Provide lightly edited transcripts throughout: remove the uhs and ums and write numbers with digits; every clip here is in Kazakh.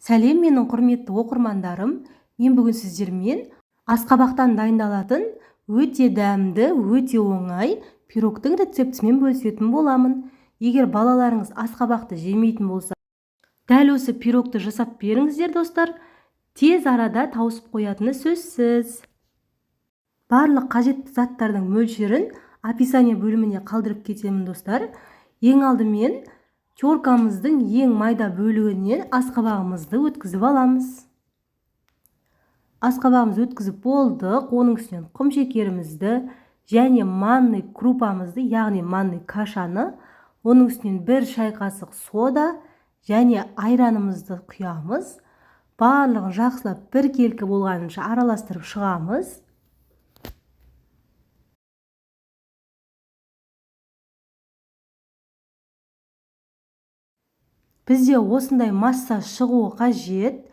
Сәлем, менің құрметті оқырмандарым! Мен бүгін сіздермен асқабақтан дайындалатын өте дәмді, өте оңай пирогтың рецептісімен бөлісетін боламын. Егер балаларыңыз асқабақты жемейтін болса, дәл осы пирогты жасап беріңіздер, достар. Тез арада тауысып қоятыны сөзсіз. Барлық қажетті заттардың мөлшерін описание бөліміне қалдырып кетемін, достар. Ең алдымен теркамыздың ең майда бөлігінен асқабағымызды өткізіп аламыз. Асқабағымызды өткізіп болдық. Оның үстінен құм шекерімізді және манный крупамызды, яғни манный кашаны, оның үстінен 1 шай қасық сода және айранымызды құямыз. Барлығын жақсылап біркелкі болғанынша араластырып шығамыз. Бізде осындай масса шығуы қажет.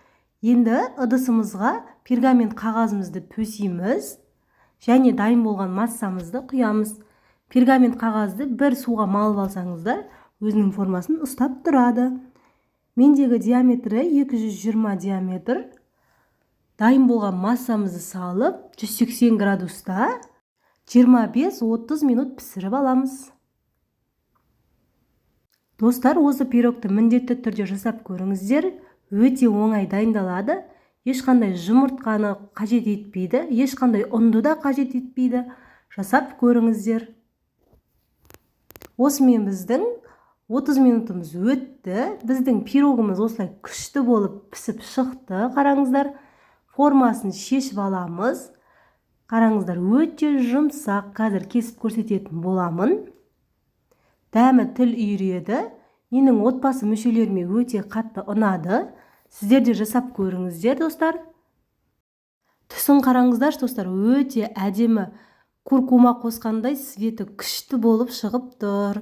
Енді ыдысымызға пергамент қағазымызды төсейміз және дайын болған массамызды құямыз. Пергамент қағазды бір суға малып алсаңыздар, өзінің формасын ұстап тұрады. Мендегі диаметрі 220 диаметр. Дайын болған массамызды салып, 180 градуста 25-30 минут пісіріп аламыз. Достар, осы пирогты міндетті түрде жасап көріңіздер. Өте оңай дайындалады. Ешқандай жұмыртқаны қажет етпейді, ешқандай ұнды да қажет етпейді. Жасап көріңіздер. Осымен біздің 30 минутымыз өтті. Біздің пирогымыз осылай күшті болып пісіп шықты. Қараңыздар, формасын шешіп аламыз. Қараңыздар, өте жұмсақ. Қазір кесіп көрсететін боламын. Дәмі тіл үйіреді. Менің отбасы мүшелеріме өте қатты ұнады. Сіздер де жасап көріңіздер, достар. Түсін қараңыздаршы, достар, өте әдемі, куркума қосқандай цветі күшті болып шығып тұр.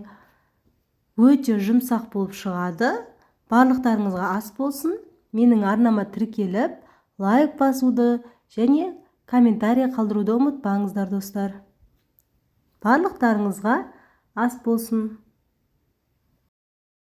Өте жұмсақ болып шығады. Барлықтарыңызға ас болсын. Менің арнама тіркеліп, лайк басуды және комментарий қалдыруды ұмытпаңыздар, достар. Барлықтарыңызға ас болсын.